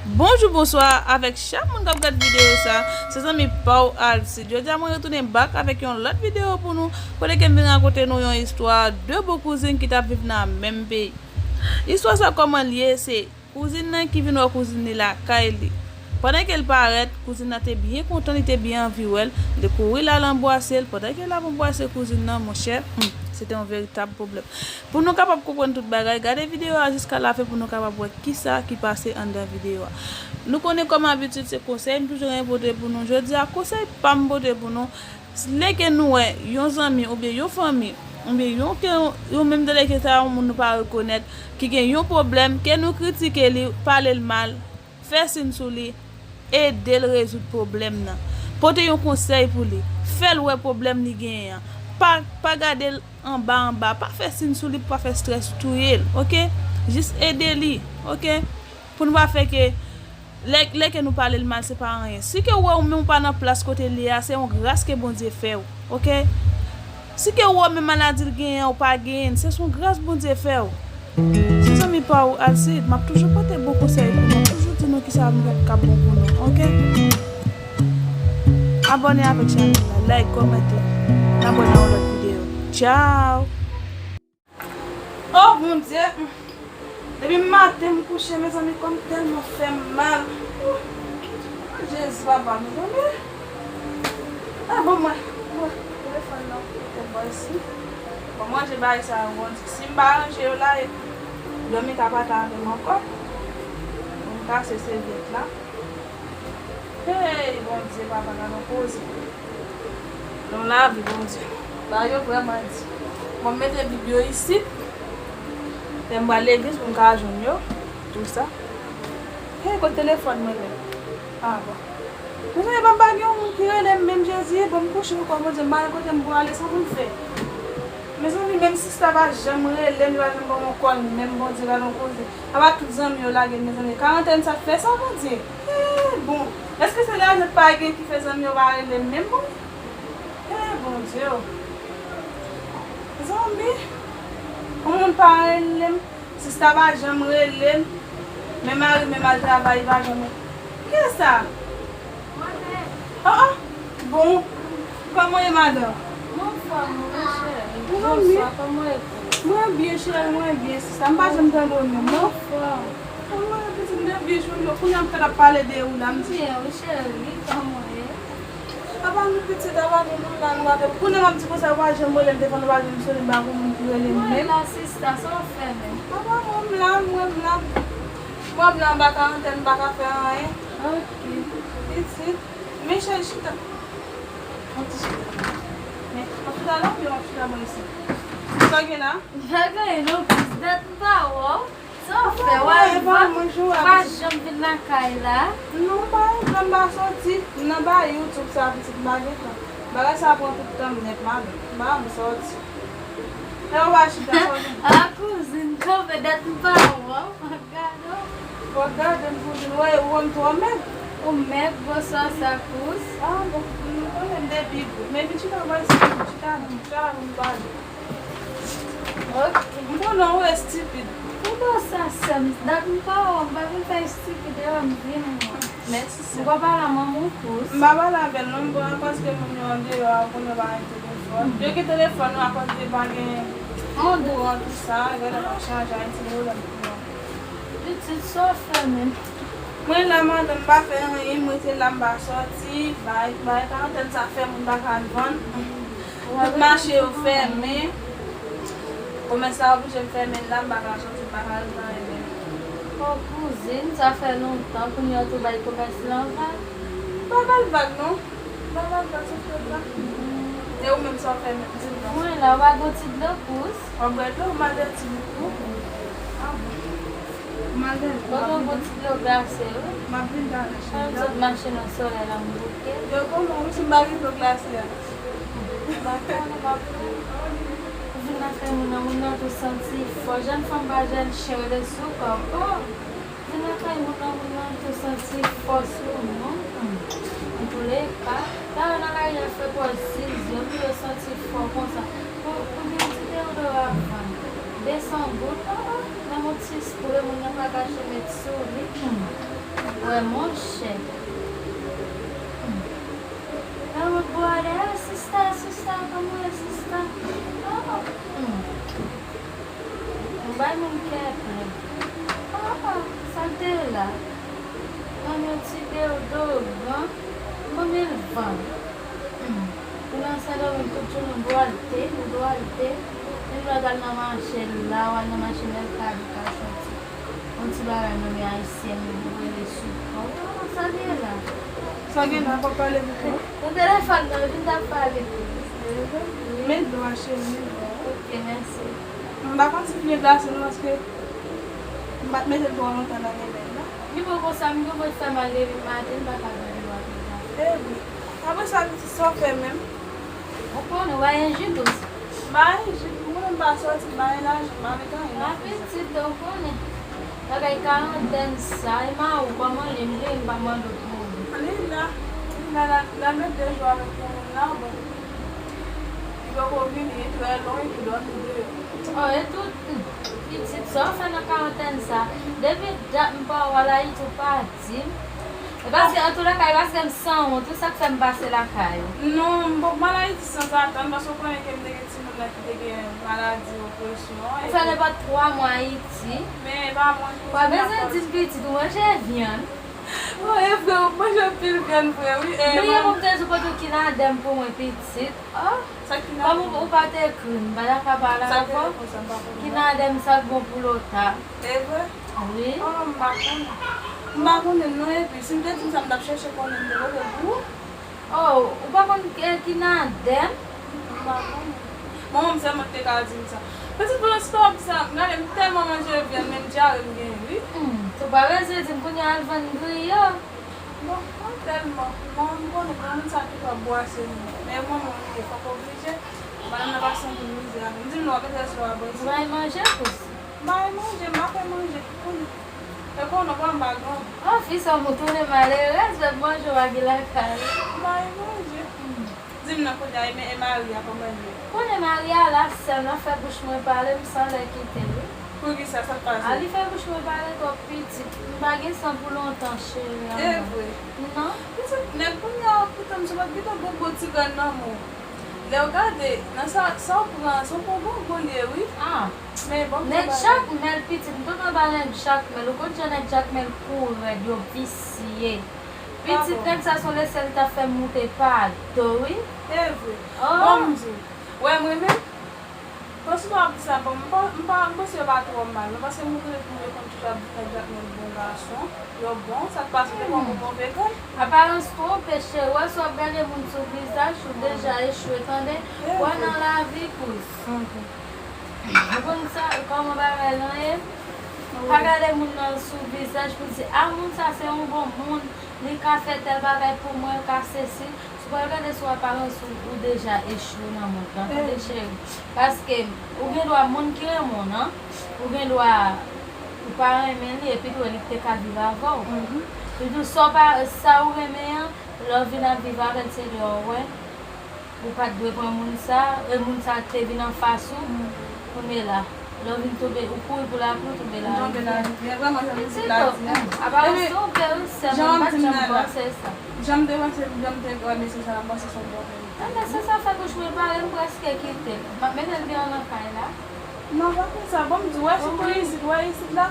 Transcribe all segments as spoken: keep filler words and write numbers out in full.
Bonjou, bonswa avèk chak moun k ap gad videyo sa. Se zanmi pa w Alcide. Jodi a mwen retounen back avèk yon lòt videyo pou nou, kote ke m vin rakonte nou yon istwa de bon kouzin ki t ap viv nan menm peyi. Istwa sa kòman l ye, se kouzin nan ki vin wè kouzin li lakay li. Pandan ke l parèt, kouzin nan te byen kontan, li te byen anvi wè l. Li kouri l al anbrase l. Pandan ke l ap anbrase kouzin nan, monchè, hmm, se te yon veritab pwoblèm. Pou nou kapab konprann tout bagay, gade videyo a jiska lafen pou nou kapab wè kisa ki pase anndan videyo a. Nou konnen kòm abitid se konsèy m toujou renmen pote pou nou. Jodi a, konsèy pa m pote pou nou, lè ke nou wè yon zanmi oubyen yon fanmi, oubyen yon ke, yon menm de lè ke sa yon moun nou pa rekonèt, ki gen yon pwoblèm, ke nou kritike li, pale l mal, fè siy sou li, ede l rezoud pwoblèm nan. Pote yon konsèy pou li, fè l wè pwoblèm li genyen an. Pa, pa gade l anba anba, pa fè siy sou li, pa fè strès touye l, oke? Jis ede li, oke? Pou nou pa fè ke, lè, lè ke nou pale l mal, se pa anyen. Si ke w wè ou menm ou pa nan plas kote l ye a, se yon gras ke Bondye fè w, oke? Si ke w wè menm maladi l genyen an, ou pa genyen l, se yon gras Bondye fè w. Se zanmi pa w Alcide, m ap toujou pote bon konsèy pou nou, toujou di nou kisa k ap bon pou nou, oke? Abòne avèk chanèl la, like, kòmante, n ap wè nan yon lòt videyo. Tchao! Oh Bondye! Depi maten m kouche, mezanmi, kò m tèlman fè m mal. Oh, Jezi, papa, mezanmi. Ah, bon, mwen, mwen, telefòn nan, te bò isi. Bon, mwen, je bagay sa yo, bon, si m pa ranje yo la, e dòmi ka pa ta avè m ankò. Bon, m kase sèvyèt la. Hey, Bondye, papa, gade yon koze. Nan lavi, Bondye. Bagay yo vrèman di. Bon, m mete Bib yo isit. Lè m pral legliz pou m ka jwenn yo. Tou sa. Hey, kote telefòn mwen menm? Ah, bon. Mezanmi, pa m pa gen yon moun ki rele m menm, Jezi, bon, m kouche ankò, Bondye, m pa gen kote m pou ale, sa pou m fè? Mezanmi, menm sista pa janm rele m, li pa janm ban m yon kòl, menm Bondye, gade yon koze. Apa tout zanmi yo lage m, mezanmi. Karantèn sa fè sa, Bondye? Eh, bon. Èske se lè yo pa gen ki fè zanmi yo pa rele m menm, bon? Eh, Bondye, o. Zanmi, yon moun pa rele m. Sista pa janm rele m. Men mari m menm al travay, li pa janm rele. Kiyès sa? Mwen menm. Oh, oh. Bon. Kòman w ye, madanm? Mwen anfòm, wi, cheri. Mwen byen. Bonswa, kòman w ye? Mwen byen, cheri, mwen byen, sista. M pa janm tande w menm, non? Mwen anfòm. Kòman w ye, pitit? M te byen jwenn ou. Kounye a m fèk ap pale de ou la, m di. Byen, wi, cheri, kòman w ye? Apa nou pitit, apa nou, nou la, nou pa te. Kounye a m ap di konsa, ou pa janm rele m, devan nou pa janm sone, m pa gon moun ki rele m menm. Mwen la, sista, sa w fè menm? Apa mwen m la, mwen m la. Mwen m la, anba karantèn, m pa ka fè anyen. Ok. Pitit. Men cheri, chita. Yon ti chita. Men, w ap chita la oubyen w ap chita bò isi? Sa w gen la? M pa gen anyen non, pitit, dat m pa wè w. Sa w fè? W al vann? Ou pa janm vin lakay la? Non, m pa, m pa soti. M nan ba YouTube sa, pitit, m pa gen tan. Bagay sa pran tout tan m nèt, madanm. M pa janm soti. E ou pa chita, sa w gen? A kouzin, kanpe, dat m pa wè w. Gade w. Fò w gade m, kouzin. Ou wè, ou wè m twò mèg? Ou mèg, bonswa, sa kous. Ah, bon, m konnen m te pi gwo. Men vin chita bò isi, chita non, chita avè m pale. Ok. M konnen w estipid. Ou bon sa, sè m. Dat m pa wè w, m pa vin fè estipid, e wè m vin wè. Mèsi, sè. M pa pale a manman w kous. M pa pale avè l non, m bon, paske moun yo andeyò a, ou konnen yo pa gen telefòn. Yo gen telefòn yo, akoz de pa gen kouran, tou sa, gade pa chaje Ayiti, pwoblèm kouran. Pitit, sa w fè menm? Mwen la, madanm, m pa fè anyen, m rete la, m pa soti, bay, bay karantèn sa fè moun pa ka vann. Tout mache yo fèmen. Komès la oblije m fèmen l la, m pa ka soti, m pa ka al nan anyen. O kouzin, sa fè lontan, kounye a w tou bay komès lan vag. M pa ba l vag non. M pa ba l vag, sa fè vag. E ou menm, sa w fè menm, di m non. Mwen la, w pa gon ti dlo kous? W ap bwè dlo, m avèti nou tou. Ah bon. M al gade. Kote w gon ti dlo glase, wi. M ap vin talè, cheri. An sot mache nan solèy la, m bouke. Yo, kòman, wi, si m pa gen dlo glase a? M pa konnen, m ap vin. Ou vin nan kay moun nan, moun nan tou santi fò. Jèn fanm pa jèn chen rele sou kò. Oh! Vin nan kay moun nan, moun nan tou santi fò sou moun. Antoulepa, la yo nan lari a fè pòz zizye, wi, yo santi fò konsa. Pou, pou gen ti deodora vann. De san goud, oh, oh, nan yon ti spre, moun nan pa kache met sou li. Wè, monchè. Hmm. Nan wòt bò a dèyè, sista, sista, kòman w ye, sista? Oh, hmm. M bay moun kè plen. Oh, oh, sa l te la. Ban m yon ti deodoran. Ban m yon van. Hmm. Ou nan Sendomeng tout jounen, ou dwalte, ou dwalte. Menm lè w t al nan mache la, w al nan mache Mèkadi, w t al soti. Yon ti bagay nan men Ayisyen yo, yo rele sipò. Sa gen la? Sa gen la, pa pale pou mwen. Nan telefòn nan, vin t ap pale tou. Men dwa, cheri, men dwa. Ok, mèsi. M pa konn si m te glase non, paske m pa t mete l twò lontan nan men m la. Li bon konsa, m gen pou fè mal depi maten, m pa ka gade w apre sa. E wi. Apre sa, pitit, sa w fè menm? Ou konnen, w pa enji tou. M pa enji tou, mwen menm m pa sòti, m pa enlaji, m pa met anyen nan friz la. Pitit, ou konnen. Bagay karantèn sa, e mari w kòman li, m bliye m pa mande w pou li. Li la, li la, la, la met de jou avèk yon moun la, bon. Li poko vini, li trè lwen, li dòmi deyò. Oh, e tout, hmm, pitit, sa w fè nan karantèn sa? Depi dat m pa wè w al Ayiti, ou pa di m. E paske, antoulèka, e paske m sanwont, wi, sa k fè m pase lakay ou. Non, m poko al Ayiti sanzatann, paske w konnen ke m te gen timoun nan ki te gen maladi opresyon. Ou fè nenpòt twa mwa Ayiti. Men e pa mwen ki... Ou pa bezwen di m pitit, ou manje vyann. Wi, e vre, ou manje anpil vyann vre, wi. M bliye pou m te di w pote w kinadè m pou mwen pitit. Oh, kòm ou, ou pa t ekri m, m pa ta ka pale avè w. Kinadè m sa k bon pou lota. E vre? Wi. Oh, m pa konnen. M pa konnen non, epi si m te di m sa, m t ap chèche konnen m te pote l pou ou. Oh, ou pa konn, eh, kinadè m? M pa konnen. Manman m sèlman ki te ka di m sa. Pitit, pandan se tan w ap di sa, m gade m tèlman manje vyann, menm dyare m gen, wi. Hmm, ou pa bezwen di m kounye a al vann griyo. Bon, pa tèlman. Bon, m konnen granmoun sa tou ap bwase nou. Men manman m ye, fòk oblije. Madanm nan pase anpil mizè avè m. Di m non, w ap mete sou abòd. Ou bay manje, kous? M bay manje, m pa fè manje. Konnen. E konnen w pa m pa granmoun. Oh, fi sa w tounen malerèz, menm manje w pa gen lakay. M bay manje. Hmm. Di m nan kote a, e men, e mari a kòman l ye? Konnen mari a la, sè m nan fè bouch mwen pale, m sanlè kite l, wi. Poukisa, sa k pase? A, li fè bouch mwen pale twòp pitit. M pa gen san pou lontan, cheri. E vre? Non. Pitit, nèg kounye a, poutan m sou pa t gentan gon gwo ti grenn nan men w. Lè w gade, nan sa, sa w pran an, se yon gwo grenn li ye, wi. Ah. Men bon, nèg Jakmèl, pitit, m tonton ba nèg Jakmèl. Ou konn jan nèg Jakmèl kou rèd, yo visye. Pitit, nèg sa se yon lesèl li t ap fè m moute pa do, wi. E vre. Oh. Bon, m di w. Wè, mwen menm, panse w ap di sa, bon, m pa, m pa, m panse yo pa twò mal, non, paske moun konnen pou yo konn toujou ap di nèg Jakmèl bon gason, yo bon, sa k pase, yo poko move grenn. Aparans twonpe, cheri, wè si w ap gade moun sou vizaj, ou deja echwe, tande. Wè nan lavi, kous. Ou konn sa, kòman bagay lan ye? Pa gade moun nan sou vizaj pou di, a, moun sa se yon bon moun, li ka fè tèl bagay pou mwen, li ka sesi. Si w pral gade sou aparans ou, ou deja echwe nan mond lan, tande cheri. Paske ou gen dwa, moun ki renmen w nan, ou gen dwa ou pa renmen li, epi tou li te ka viv avè w. Epi tou sa w pa, sa ou renmen an, lè w vin ap viv avè l, se lè w wè ou pa t dwe pran moun sa, e moun sa te vin anfas ou, kounye la, lè w vin tonbe, ou kouri pou lapli, ou tonbe lari. Tonbe lari. Men vrèman, jan pitit la di a. Aparans twonpe, wi, sè mwen, m pa t janm panse sa. Jan m te panse, jan m te wè mesye sa, m panse se yon bon moun. Ebyen, se sa fè bouch mwen pale, m prèske kite l. M ap mete l deyò nan kay la. Non, pa fè sa. Bon, m di, wè, sitou isit, wè, isit la,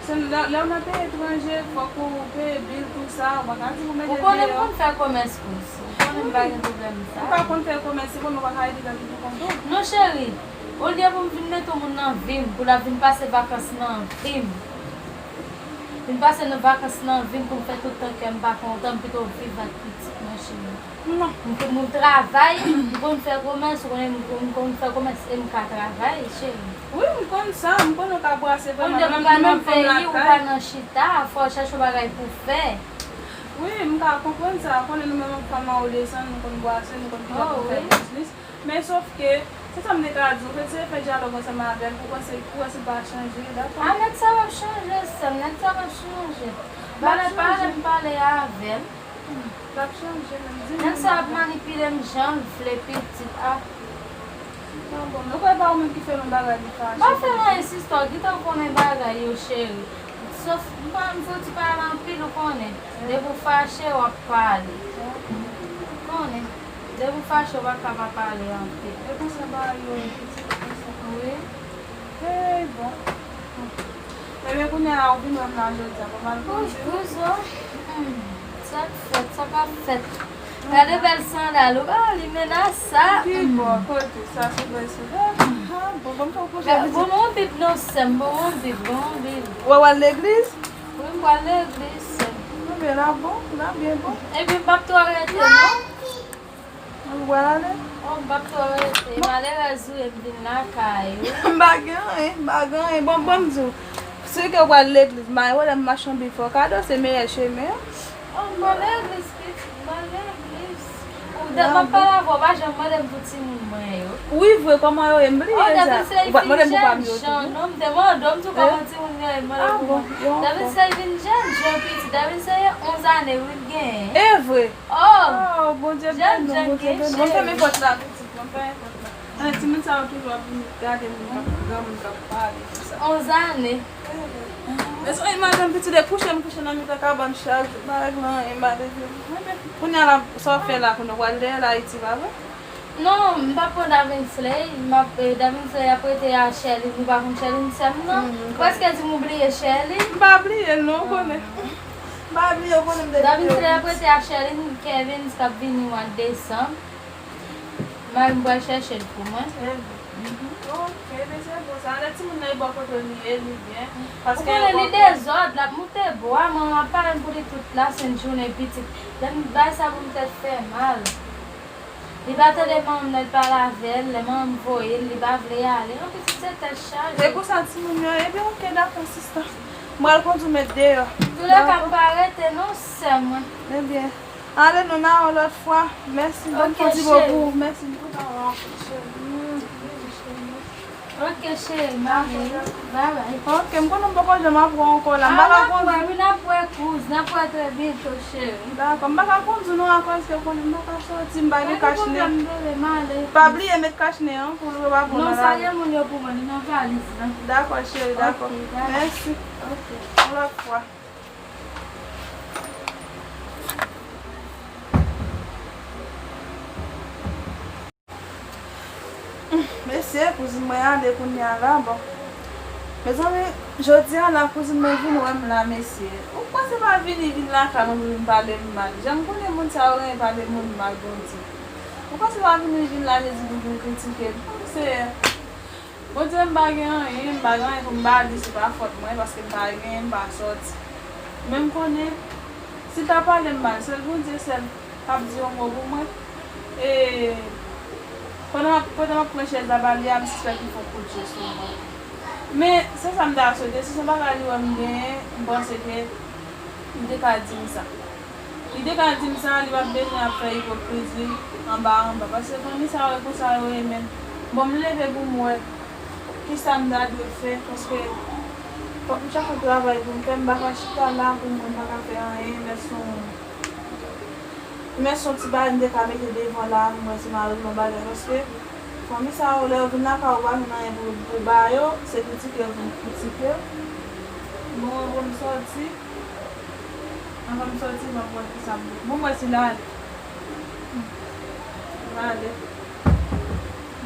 se lè, lè w nan peyi etranje, fòk ou peye bil, tou sa, ou pa ka di pou mete deyò. Ou konnen m konn fè komès, kous. Ou konnen m pa gen pwoblèm sa. Ou pa konn fè komès, se konnen ou pa ka ede tèt ou pou kont ou. Non, cheri. Olye pou m vin mete yon moun nan vi m, pou l ap vin pase vakans nan vi m. Vin pase nan vakans nan vi m pou m fè tout tan kè m pa kontan, m pito viv ak pitit mwen, cheri. Non. M, m travay, m konn fè komès, ou konnen m, m konn fè komès e m ka travay, cheri. Wi, m konn sa, m konnen w ka brase vrèman. Olye pou w pa nan peyi, ou pa nan chita, fò w chèche yon bagay pou w fè. Wi, m ka konprann sa, konnen nou menm fanm adolesan, nou konn brase, nou konn kite pou fè biznis. Men sòf ke, se sa m te ka di w, fè, se fè dyalòg ansanm avè l pou panse, pou wè si l pa chanje, dakò? A, nèg sa p ap chanje, sè m, nèg sa p ap chanje. Pale, pale, m pale avè l. L ap chanje, menm di m. Nèg sa ap manipile m jan l vle, pitit, a. Bon, bon, men ou kwè pa ou menm ki fè l yon bagay li fache. M pa fè l anyen, sistè, w gentan konnen bagay yo, cheri. Sof, m pa, m fouti pale anpil, ou konnen. Depi w fache, w ap pale. Ou konnen. Depi w fache, w pa ka pa pale anpil. E konsa bagay yo ye, pitit, konsa. Wi. Hey, bon. Ebyen, kounye a la, ou vin wè m la jodi a, pa mal kondui. Kouzo. Hmm. Sa k fèt, sa k ap fèt? Gade bèl sandal ou. Ah, li menas sa. Ki bò, kote? Sa se bèl sandal? Ah, bon, bon, bon, bon, bon, bon, bon, bib non, sè m, bon, bon, bib, bon, bon, bib. Ou al legliz? Wi, m pral legliz, sè m. Ebyen, la bon, la byen bon. Epi m p ap twò rete, non. Ou pral ale? Oh, m p ap twò rete. Malerèz ou ye, m vin lakay ou. M pa gen anyen, m pa gen anyen. Bon, bon, m di w, si ke w pral legliz, m pa gen pwoblèm, machann bif fè w kado, se meyè chemen an. Oh, m pral legliz, pitit, m pral legliz. Ou, m ap pale avè w, pa janm mande m pou timoun mwen yo. Wi, vre, kòman yo ye? M bliye sa. Ou pa t mande m pou pa m yo tou? Non, m te mande w, m di w kòman timoun yo ye, m mande w pou mwen. Davidson vin jèn jan, pitit. Davidson se onz ane, wi, l genyen. E vre? Oh! Oh, Bondye beni w, Bondye beni w. Mwen fèmen pòt la, pitit, mwen fèmen pòt la. Ann, timoun sa yo toujou ap vin gade moun k ap, granmoun k ap pale, tout sa. Onz ane. Mezanmi, madanm, pitit, e kouche m kouche nan mitan kabann chak jou, m pa regle anyen, m pa regle. Mwen menm, kounye a la, sa w ap fè la, kounye a w pral dèyè l Ayiti, pa vre? Non, m p ap pran Davinsley, m ap, eh, Davinsley ap rete a Sherline, ou pa konn Sherline sè m nan? Ou prèske di m ou bliye Sherline? M pa bliye l non, ou konnen. M pa bliye, ou konnen m te bliye. Davinsley ap rete a Sherline, Kevin k ap vini mwa desanm. Mari m pral chèche l pou mwen. Ok, men se bon sa. Lè timoun nan e bò kote w li ye, li byen. Ou konnen li dezòd, l ap moute bwa, manman ap pale m pou li tout lasent jounen pitit. Lè m bay sa pou m tèt fè mal. Li pa tande manman m lè l pale avè l, lè manman m voye l, li pa vle ale. Yon pitit se tèt chaje. Se konsa timoun yo ye. Ebyen, ok, dakò, sista. M pral kondui w met deyò. Toulèka, m pa rete non, sè mwen. Ebyen, ale non, n a wè lòt fwa. Mèsi, ban m fon ti bo pou ou. Mèsi. Ok, cheri, m ale. Bye bye. Ok, m konnen m poko janm ap wè w ankò la. M pa ka kondui. Wi, n ap wè, kouz, n ap wè trè byento, cheri. Dakò, m pa ka kondui non, akoz ke konnen m pa ka soti, m pa gen kach nen. Pa bliye met kach nen an pou yo pa pran maladi. Non, sa gen moun yo pou mwen, li nan valiz la. Dakò, cheri, dakò. Ok, bye. Mèsi. Ok, yon lòt fwa. Mesye, kouzin mwen ale kounye a la, bon. Mezanmi, jodi a la, kouzin mwen vin wè m la, mesye. Ou panse pa vini, vin lakay mwen pou vin pale m mal? Jan m konnen moun sa yo renmen pale moun mal, Bondye. Ou panse pa vini, vin la, Jezi, pou vin kritike m? Oh, Seyè. Bondye, m pa gen anyen, m pa gen anyen pou m ba li, se pa fòt mwen, paske m pa gen, m pa sòti. Men m konnen, si l ta pale m mal, sèl Bondye, sèl k ap di yon mo pou mwen. E pandan m ap, pandan m ap pran chèz la ba li a, m sispèk li fè kout je sou mwen. Men, se sa m ta swete, si se yon bagay li wè m genyen, m panse ke li te ka di m sa. Li te ka di m sa, li p ap bezwen ap fè ipokrizi anba anba. Paske fanmi sa yo, e konsa yo ye menm. Bon, m leve pou m wè kisa m ta dwe fè, paske fòk m chache travay pou m fè, m pa ka chita la pou m, m pa ka fè anyen, men se yon, men se yon ti bagay m te ka mete devan la, pou m wè si m a regle yon bagay, paske fanmi sa yo, lè yo vin lakay ou, ou pa jwenn anyen pou, pou ba yo, se kritike yo vin kritike. Bon, anvan m sòti, anvan m sòti, m ap wè kisa m dwe. Bon, m wè si l ale. L ale.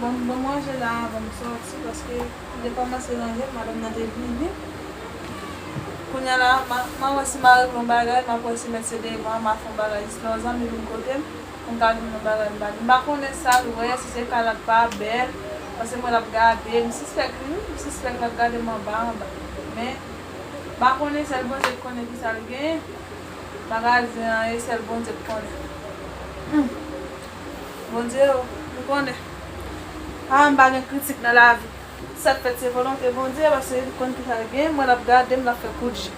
Bon, bon, m ranje la anvan m sòti, paske m te kòmanse ranje, madanm nan te vini. Kounye a la, m a, m a wè si m a regle yon bagay, m ap wè si mèt se devan, m a fè yon bagay, jis lè yon zanmi vin kote m, pou m ka di m yon bagay m pa di. M pa konnen sa l wè, si se kay la k pa bèl, paske m wè l ap gade, m sispèk li, wi, m sispèk l ap gade m anba, anba. Men, m pa konnen, sèl Bondye k konnen kisa l genyen. Magazen an, e sèl Bondye k konnen. Hmm. Bondye, o, m konnen. A, m pa gen kritik nan lavi. Sa k fèt se volonte Bondye, paske li konn kisa l gen, mwen l ap gade m, l ap fè kout je.